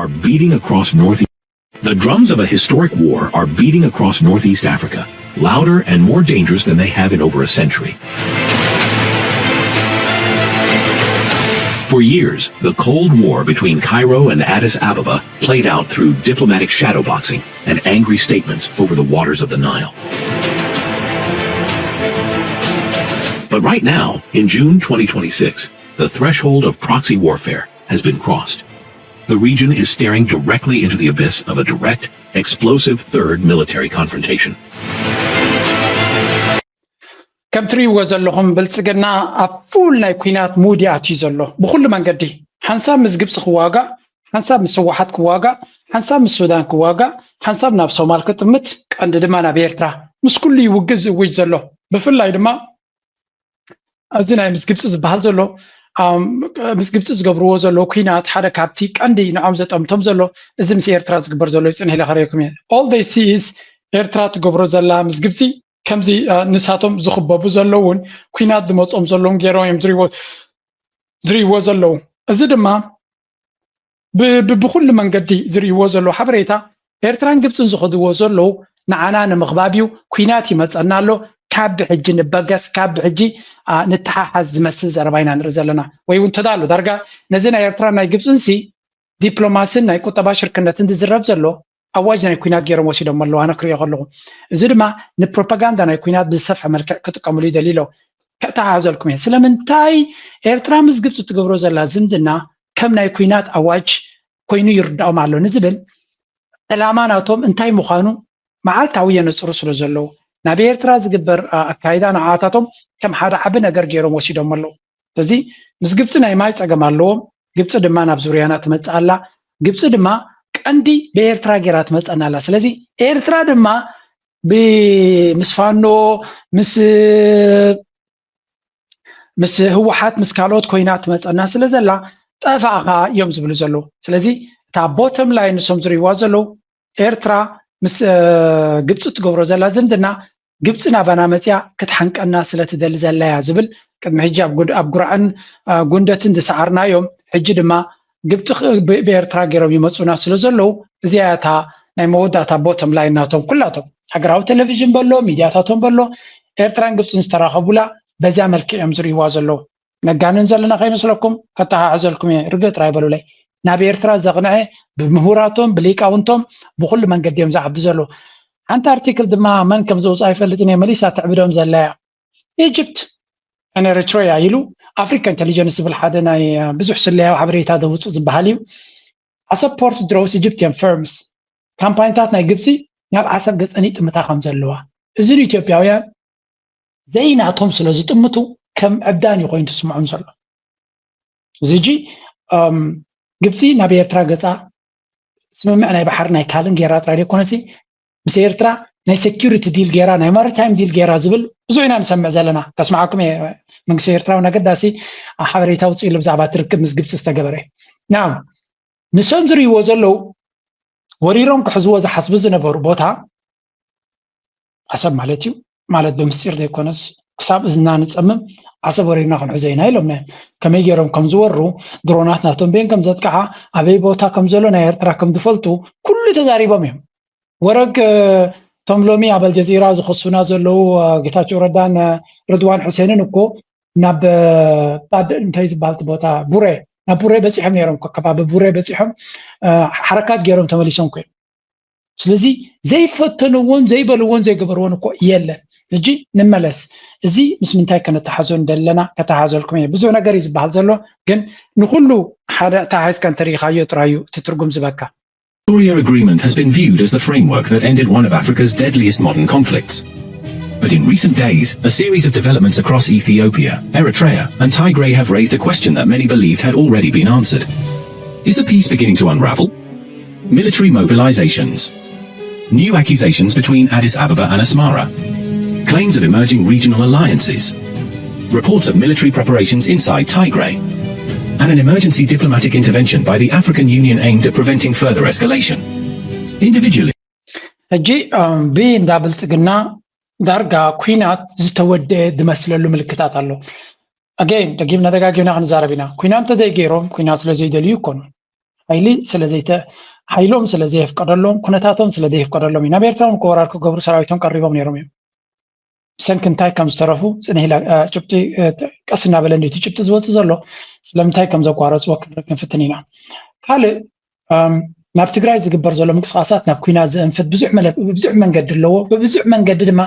beating across northeast. The drums of a historic war are beating across northeast Africa, louder and more dangerous than they have in over a century. For years, the Cold War between Cairo and Addis Ababa played out through diplomatic shadowboxing and angry statements over the waters of the Nile. But right now, in June twenty twenty-six, the threshold of proxy warfare has been crossed. The region is staring directly into the abyss of a direct, explosive third military confrontation. ከም ትርእይዎ ዘለኹም ብልጽግና ኣብ ፉል ናይ ኲናት ሙድ ኣትዩ ዘሎ። ብኹሉ መንገዲ ሓንሳብ ምስ ግብፂ ክዋጋእ፣ ሓንሳብ ምስ ህወሓት ክዋጋእ፣ ሓንሳብ ምስ ሱዳን ክዋጋእ፣ ሓንሳብ ናብ ሶማል ክጥምት፣ ቀንዲ ድማ ናብ ኤርትራ፣ ምስ ኩሉ ይውግዝ ዝእውጅ ዘሎ። ብፍላይ ድማ እዚ ናይ ምስ ግብፂ ዝበሃል ዘሎ ምስ ግብፂ ዝገብርዎ ዘሎ ኲናት ሓደ ካብቲ ቀንዲ ንዖም ዘጠምቶም ዘሎ እዚ ምስ ኤርትራ ዝግበር ዘሎ ይፅንሕ ኢለ ከርእየኩም እየ። All they see is ኤርትራ ትገብሮ ዘላ ምስ ግብፂ ከምዚ ንሳቶም ዝኽበቡ ዘለውን ኲናት ዝመፆም ዘለውን ገይሮም እዮም ዝርእይዎ ዘለዉ። እዚ ድማ ብኩሉ መንገዲ ዝርእይዎ ዘለዉ ሓበሬታ ኤርትራን ግብፅን ዝኸድዎ ዘለዉ ንዓና ንምኽባብ እዩ። ኲናት ይመፀና ኣሎ፣ ካብ ብሕጂ ንበገስ፣ ካብ ብሕጂ ንተሓሓዝ ዝመስል ዘረባ ኢና ንርኢ ዘለና። ወይ እውን ተዳሉ ዳርጋ ነዚ ናይ ኤርትራን ናይ ግብፅን ሲ ዲፕሎማስን ናይ ቁጠባ ሽርክነትን ዝዝረብ ዘሎ ኣዋጅ ናይ ኲናት ገይሮም ወሲዶም ኣለዉ። ኣነ ክሪኦ ከለኹ እዚ ድማ ንፕሮፓጋንዳ ናይ ኲናት ብዝሰፍሐ መልክዕ ክጥቀምሉ ይደልዩ ኣለዉ። ከተሓሕዘልኩም እየ። ስለምንታይ ኤርትራ ምስ ግብፂ ትገብሮ ዘላ ዝምድና ከም ናይ ኲናት ኣዋጅ ኮይኑ ይርዳኦም ኣሎ ንዝብል ዕላማ ናቶም እንታይ ምዃኑ መዓልታዊ የነፅሩ ስለ ዘለዉ ናብ ኤርትራ ዝግበር ኣካይዳ ንዓታቶም ከም ሓደ ዓቢ ነገር ገይሮም ወሲዶም ኣለዉ። ስለዚ ምስ ግብፂ ናይ ማይ ፀገም ኣለዎም። ግብፂ ድማ ናብ ዙርያና ትመፅእ ኣላ። ግብፂ ድማ ቀንዲ ብኤርትራ ገይራ ትመፀና ኣላ። ስለዚ ኤርትራ ድማ ምስ ፋኖ ምስ ምስ ህወሓት ምስ ካልኦት ኮይና ትመፀና ስለ ዘላ ጠፋእኻ እዮም ዝብሉ ዘለዉ። ስለዚ እታ ቦተም ላይን ንሶም ዝርእይዋ ዘለዉ ኤርትራ ምስ ግብፂ ትገብሮ ዘላ ዝምድና ግብፂ ናባና መፅያ ክትሓንቀና ስለ ትደሊ ዘላ እያ ዝብል ቅድሚ ሕጂ ኣብ ጉርዕን ጉንደትን ዝሰዓርናዮም ሕጂ ድማ ግብፂ ብኤርትራ ገይሮም ይመፁና ስለ ዘለዉ እዚኣ እታ ናይ መወዳእታ ቦተም ላይን ናቶም ኩላቶም ሃገራዊ ቴሌቪዥን በሎ ሚድያታቶም በሎ ኤርትራን ግብፅን ዝተራኸቡላ በዚያ መልክዕ እዮም ዝርእይዋ ዘለዉ። ነጋንን ዘለና ከይመስለኩም ከተሓሕዘልኩም እየ። ርግእ ጥራይ በሉለይ። ናብ ኤርትራ ዘቕንዐ ብምሁራቶም ብሊቃውንቶም ብኩሉ መንገዲ እዮም ዝዓብዱ ዘለዉ። ሓንቲ ኣርቲክል ድማ መን ከም ዘውፅኣ ኣይፈልጥን እየ መሊሳ ትዕብዶም ዘላ እያ። ኢጅፕት and ኤሪትሬያ ኢሉ ኣፍሪካ ኢንቴሊጀንስ ዝብል ሓደ ናይ ብዙሕ ስለያዊ ሓበሬታ ዘውፅእ ዝበሃል እዩ። ዓሰብ ፖርት ድሮውስ ኢጅፕትያን ፈርምስ ካምፓኒታት ናይ ግብፂ ናብ ዓሰብ ገፀን ይጥምታ ከም ዘለዋ እዚ ንኢትዮጵያውያን ዘይናቶም ስለ ዝጥምቱ ከም ዕብዳን እዩ ኮይኑ ትስምዖም ዘሎ። እዚ ሕጂ ግብፂ ናብ ኤርትራ ገፃ ስምምዕ ናይ ባሕሪ ናይ ካልእ ጌራ ጥራይ ዘይኮነሲ ምስ ኤርትራ ናይ ሴኪሪቲ ዲል ጌራ ናይ ማሪታይም ዲል ጌራ ዝብል ብዙሕ ኢና ንሰምዕ ዘለና። ከስምዓኩም እየ መንግስቲ ኤርትራ እውን ኣገዳሲ ሓበሬታ ኣውፂእሉ ብዛዕባ እቲ ርክብ ምስ ግብፂ ዝተገበረ። ናው ንሶም ዝርእይዎ ዘለዉ ወሪሮም ክሕዝዎ ዝሓስቡ ዝነበሩ ቦታ ዓሰብ ማለት እዩ ማለት ብምስጢር ዘይኮነስ ክሳብ እዝና ንፀምም ዓሰብ ወሪርና ክንሕዞ ኢና ኢሎምና እዮም። ከመይ ገይሮም ከም ዝወሩ ድሮናት ናቶም ቤን ከም ዘጥቅዓ ኣበይ ቦታ ከም ዘሎ ናይ ኤርትራ ከም ዝፈልጡ ኩሉ ተዛሪቦም እዮም። ወረግ እቶም ሎሚ ኣብ ኣልጀዚራ ዝኸሱና ዘለዉ ጌታቸው ረዳን ርድዋን ሑሴንን እኮ ናብ ባድ እንታይ ዝበሃል እቲ ቦታ ቡሬ ናብ ቡሬ በፂሖም ነይሮም እኮ ከባቢ ቡሬ በፂሖም ሓረካት ገይሮም ተመሊሶም እኮ እዮም። ስለዚ ዘይፈተንዎን ዘይበልዎን ዘይገበርዎን እኮ የለን። ሕጂ ንመለስ። እዚ ምስ ምንታይ ከነተሓዞ እንደለና ከተሓዘልኩም እየ። ብዙሕ ነገር እዩ ዝበሃል ዘሎ፣ ግን ንኩሉ ሓደ ተሓሒዝካ እንተሪኢኻዮ ጥራይ እዩ እቲ ትርጉም ዝበካ። Pretoria Agreement has been viewed as the framework that ended one of Africa's deadliest modern conflicts. But in recent days, a series of developments across Ethiopia, Eritrea, and Tigray have raised a question that many believed had already been answered. Is the peace beginning to unravel? Military mobilizations. New accusations between Addis Ababa and Asmara. Claims of emerging regional alliances. Reports of military preparations inside Tigray. And an emergency diplomatic intervention by the African Union aimed at preventing further escalation. Individually. ሕጂ ብ እንዳ ብልፅግና ዳርጋ ኩናት ዝተወደአ ዝመስለሉ ምልክታት ኣሎ። ኣገይን ደጊምና ደጋጊምና ክንዛረብ ኢና። ኩናት እንተዘይገይሮም ኩናት ስለ ዘይደልዩ ይኮኑ። ሓይሊ ስለ ዘይተ ሓይሎም ስለ ዘየፍቀደሎም፣ ኩነታቶም ስለ ዘየፍቀደሎም እዩ። ናብ ኤርትራ እውን ከወራር ክገብሩ ሰራዊቶም ቀሪቦም ነይሮም እዮም። ብሰንኪ እንታይ ከም ዝተረፉ ጽንሕ ኢላ ጭብጢ ቀስ እናበለ እንዲቲ ጭብጢ ዝወፅእ ዘሎ ስለምንታይ ከም ዘቋረፅዎ ክንፍትን ኢና። ካልእ ናብ ትግራይ ዝግበር ዘሎ ምንቅስቃሳት ናብ ኩናት ዘእንፍት ብዙሕ ብዙሕ መንገዲ ኣለዎ። ብብዙሕ መንገዲ ድማ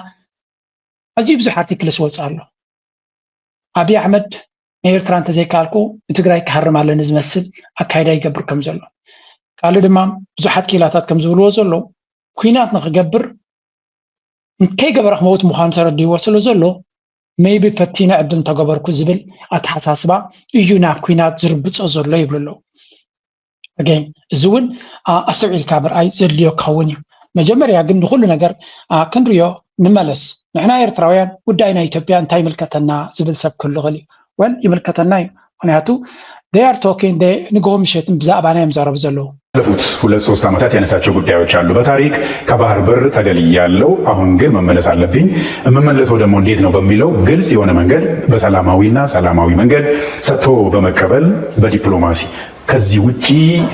ኣዝዩ ብዙሕ ኣርቲክልስ ወፅእ ኣሎ። ኣብይ ኣሕመድ ንኤርትራ እንተዘይከኣልኩ ንትግራይ ክሃርም ኣለኒ ዝመስል ኣካይዳ ይገብር ከም ዘሎ፣ ካልእ ድማ ብዙሓት ኪላታት ከም ዝብልዎ ዘለዉ ኩናት ንክገብር እንከይገበረ ክመውት ምዃኑ ተረዲዎ ስለ ዘሎ maybe ፈቲነ ዕድል እንተገበርኩ ዝብል ኣተሓሳስባ እዩ ናብ ኩናት ዝርብጾ ዘሎ ይብሉ ኣለዉ። ኣገን እዚ እውን ኣስተውዒልካ ምርኣይ ዘድልዮ ክኸውን እዩ። መጀመርያ ግን ንኩሉ ነገር ክንሪዮ ንመለስ። ንሕና ኤርትራውያን ጉዳይ ናይ ኢትዮጵያ እንታይ ይምልከተና ዝብል ሰብ ክህሉ ይኽእል እዩ። ወል ይምልከተና እዩ። ምክንያቱ they are talking ንግሆ ምሸትን ብዛዕባና እዮም ዛረቡ ዘለዉ። ባለፉት ሁለት ሶስት ዓመታት ያነሳቸው ጉዳዮች አሉ። በታሪክ ከባህር በር ተገልያለው፣ አሁን ግን መመለስ አለብኝ። የምመለሰው ደግሞ እንዴት ነው በሚለው ግልጽ የሆነ መንገድ በሰላማዊና ሰላማዊ መንገድ ሰጥቶ በመቀበል በዲፕሎማሲ ከዚህ ውጪ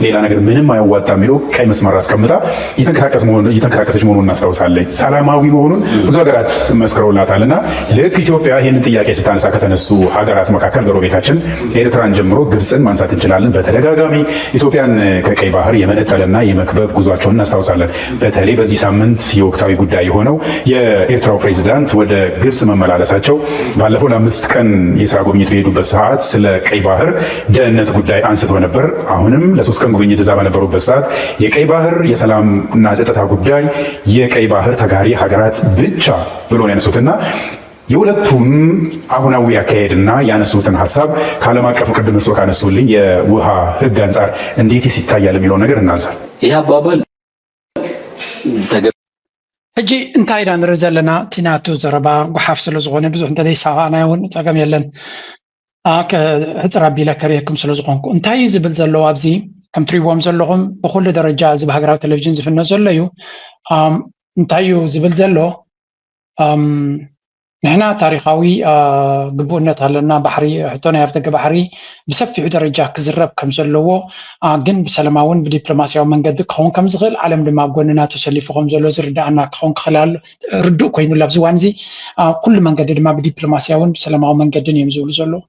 ሌላ ነገር ምንም አያዋጣ የሚለው ቀይ መስመር አስቀምጣ እየተንቀሳቀሰች መሆኑን እናስታውሳለን። ሰላማዊ መሆኑን ብዙ ሀገራት መስክረውላታል። እና ልክ ኢትዮጵያ ይህንን ጥያቄ ስታነሳ ከተነሱ ሀገራት መካከል ጎረቤታችን ኤርትራን ጀምሮ ግብፅን ማንሳት እንችላለን። በተደጋጋሚ ኢትዮጵያን ከቀይ ባህር የመነጠልና የመክበብ ጉዟቸውን እናስታውሳለን። በተለይ በዚህ ሳምንት የወቅታዊ ጉዳይ የሆነው የኤርትራው ፕሬዚዳንት ወደ ግብፅ መመላለሳቸው ባለፈው ለአምስት ቀን የስራ ጉብኝት በሄዱበት ሰዓት ስለ ቀይ ባህር ደህንነት ጉዳይ አንስቶ ነበር። አሁንም ለሶስት ቀን ጉብኝት እዛ በነበሩበት ሰዓት የቀይ ባህር የሰላም እና ጸጥታ ጉዳይ የቀይ ባህር ተጋሪ ሀገራት ብቻ ብሎ ነው ያነሱትና የሁለቱም አሁናዊ አካሄድና ያነሱትን ሀሳብ ከዓለም አቀፉ ቅድም እርሶ ካነሱልኝ የውሃ ህግ አንጻር እንዴትስ ይታያል የሚለው ነገር እናንሳ። ይህ አባባል ሕጂ እንታይ ኢና ንርኢ ዘለና? እቲ ናቱ ዘረባ ጓሓፍ ስለ ዝኾነ ብዙሕ እንተዘይሳቐናዮ እውን ጸገም የለን። ሕጽር ኣቢለ ከርእየኩም ስለ ዝኾንኩ እንታይ እዩ ዝብል ዘሎ ኣብዚ ከም ትሪዎም ዘለኹም ብኩሉ ደረጃ እዚ ብሃገራዊ ቴሌቪዥን ዝፍነ ዘሎ እዩ። እንታይ እዩ ዝብል ዘሎ? ንሕና ታሪኻዊ ግቡእነት ኣለና። ባሕሪ ሕቶ ናይ ኣፍደገ ባሕሪ ብሰፊሑ ደረጃ ክዝረብ ከም ዘለዎ ግን ብሰለማውን ብዲፕሎማስያዊ መንገዲ ክኸውን ከም ዝኽእል ዓለም ድማ ኣብ ጎንና ተሰሊፉ ከም ዘሎ ዝርዳኣና ክኸውን ክኽእል ኣሎ። ርዱእ ኮይኑ ኣብዚ እዋን እዚ ኩሉ መንገዲ ድማ ብዲፕሎማስያውን ብሰለማዊ መንገድን እዮም ዝብሉ ዘለዉ።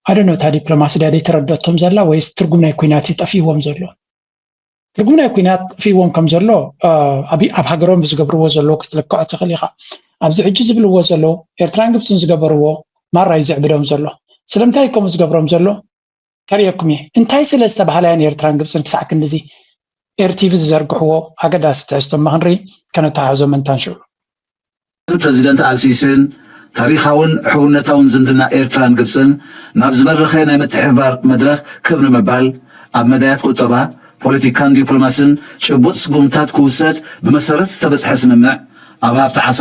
ኣደኖ እታ ዲፕሎማሲ ድያ ዘይተረደቶም ዘላ ወይስ ትርጉም ናይ ኩናት እዩ ጠፊእዎም ዘሎ? ትርጉም ናይ ኩናት ጠፊእዎም ከም ዘሎ ኣብ ሃገሮም ብዝገብርዎ ዘለዉ ክትልክዖ ትኽእል ኢኻ። ኣብዚ ሕጂ ዝብልዎ ዘለዉ ኤርትራን ግብፅን ዝገበርዎ ማራ እዩ ዘዕብዶም ዘሎ። ስለምንታይ ከምኡ ዝገብሮም ዘሎ ከርእየኩም እየ። እንታይ ስለ ዝተባህላ እየን ኤርትራን ግብፅን ክሳዕ ክንድዚ ኤርቲቪ ዝዘርግሕዎ ኣገዳሲ ትሕዝቶ እማ ክንርኢ ከነተሓሕዞ ምእንታን ሽዑ። ፕረዚደንት ኣልሲስን ታሪኻውን ሕውነታውን ዝምድና ኤርትራን ግብጽን ናብ ዝበረኸ ናይ ምትሕብባር መድረኽ ክብ ንምባል ኣብ መዳያት ቁጠባ፣ ፖለቲካን ዲፕሎማስን ጭቡጥ ስጉምታት ክውሰድ ብመሰረት ዝተበጽሐ ስምምዕ ኣብ ሃብቲ ዓሳ፣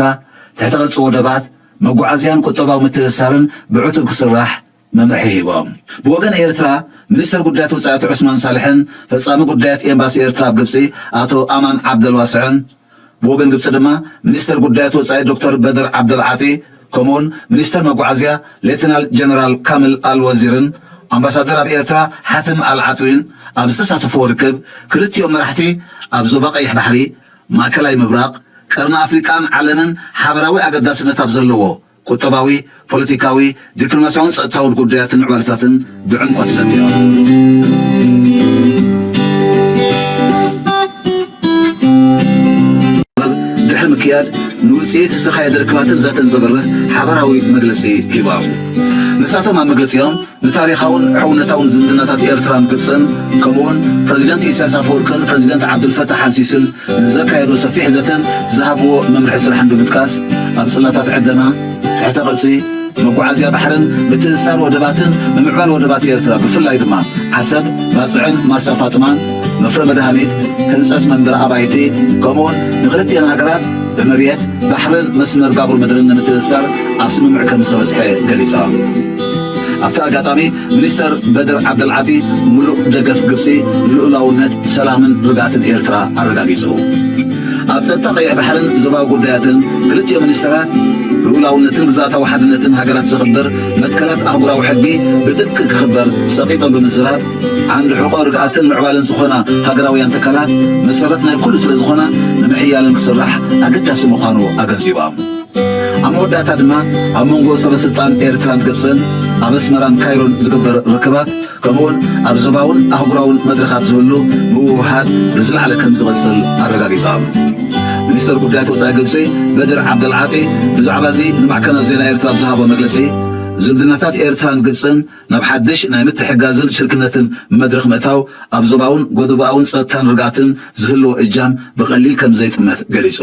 ትሕተ ቅርጺ ወደባት፣ መጓዓዝያን ቁጠባዊ ምትእስሳርን ብዕቱብ ክስራሕ መምርሒ ሂቦም። ብወገን ኤርትራ፣ ሚኒስተር ጉዳያት ወጻኢ ኣቶ ዑስማን ሳልሕን ፈጻሚ ጉዳያት ኤምባሲ ኤርትራ ኣብ ግብጺ ኣቶ ኣማን ዓብደልዋስዕን፣ ብወገን ግብጺ ድማ ሚኒስተር ጉዳያት ወጻኢ ዶክተር በድር ዓብደልዓጢ ከምኡውን ሚኒስተር መጓዓዝያ ሌተናል ጀነራል ካምል ኣል ወዚርን ኣምባሳደር ኣብ ኤርትራ ሓትም ኣል ዓጥዊን ኣብ ዝተሳተፍዎ ርክብ፣ ክልቲኦም መራሕቲ ኣብ ዞባ ቀይሕ ባሕሪ፣ ማእከላይ ምብራቕ፣ ቀርኒ ኣፍሪቃን ዓለምን ሓበራዊ ኣገዳስነት ኣብ ዘለዎ ቁጠባዊ፣ ፖለቲካዊ፣ ዲፕሎማስያውን ጸጥታውን ጉዳያትን ምዕባለታትን ብዕምቆት ዘትዮም። ድሕሪ ምክያድ ንውጽኢት ዝተኻየደ ርክባትን ዘተን ዘብርህ ሓባራዊ መግለጺ ሂቦም። ንሳቶም ኣብ መግለጺኦም ንታሪኻውን ሕውነታውን ዝምድናታት ኤርትራን ግብጽን ከምኡውን ፕረዚደንት ኢሳያስ ኣፈወርቅን ፕረዚደንት ዓብዱልፈታሕ ኣልሲስን ንዘካየዶ ሰፊሕ ዘተን ዝሃብዎ መምርሒ ስራሕን ብምጥቃስ ኣብ ጽላታት ዕደና፣ ትሕተ ቅርጺ፣ መጓዓዝያ ባሕርን ምትእስሳር ወደባትን ምምዕባል ወደባት ኤርትራ ብፍላይ ድማ ዓሰብ፣ ባጽዕን ማርሳ ፋጥማን፣ መፍረ መድሃኒት፣ ህንጸት መንበሪ ኣባይቲ ከምኡውን ንክልቲኤን ሃገራት ብመሬት፣ ባሕርን መስመር ባቡር ምድርን ንምትእስሳር ኣብ ስምምዕ ከም ዝተበጽሐ ገሊጾም። ኣብቲ ኣጋጣሚ ሚኒስተር በድር ዓብደልዓጢ ምሉእ ደገፍ ግብጺ ንልኡላውነት፣ ሰላምን ርግኣትን ኤርትራ ኣረጋጊጹ። ኣብ ጸጥታ ቀይሕ ባሕርን ዞባዊ ጉዳያትን ክልቲኦም ሚኒስተራት ልኡላውነትን ግዝኣታዊ ሓድነትን ሃገራት ዘኽብር መትከላት ኣህጉራዊ ሕጊ ብጥብቂ ክኽበር ጸቒጦም ብምዝራብ፣ ዓንዲ ሕቖ ርግኣትን ምዕባለን ዝኾና ሃገራውያን ትካላት መሰረት ናይ ኩሉ ስለ ዝኾና፣ ንምሕያለን ክስራሕ ኣገዳሲ ምዃኑ ኣገንዚቦም። ኣብ መወዳእታ ድማ፣ ኣብ መንጎ ሰበ ስልጣን ኤርትራን ግብጽን፣ ኣብ ኣስመራን ካይሮን ዝግበር ርክባት፣ ከምኡውን ኣብ ዞባውን ኣህጉራውን መድረኻት ዝህሉ ምውህሃድ ብዝለዓለ ከም ዝቕጽል ኣረጋጊጾም። ሚኒስተር ጉዳያት ወጻኢ ግብጺ በድር ዓብደልዓጢ ብዛዕባ እዚ ንማዕከናት ዜና ኤርትራ ኣብ ዝሃቦ መግለጺ፣ ዝምድናታት ኤርትራን ግብጽን ናብ ሓድሽ ናይ ምትሕግጋዝን ሽርክነትን መድረኽ ምእታው፣ ኣብ ዞባውን ጎደቦኣውን ጸጥታን ርግኣትን ዝህልዎ እጃም ብቐሊል ከም ዘይጥመት ገሊጹ።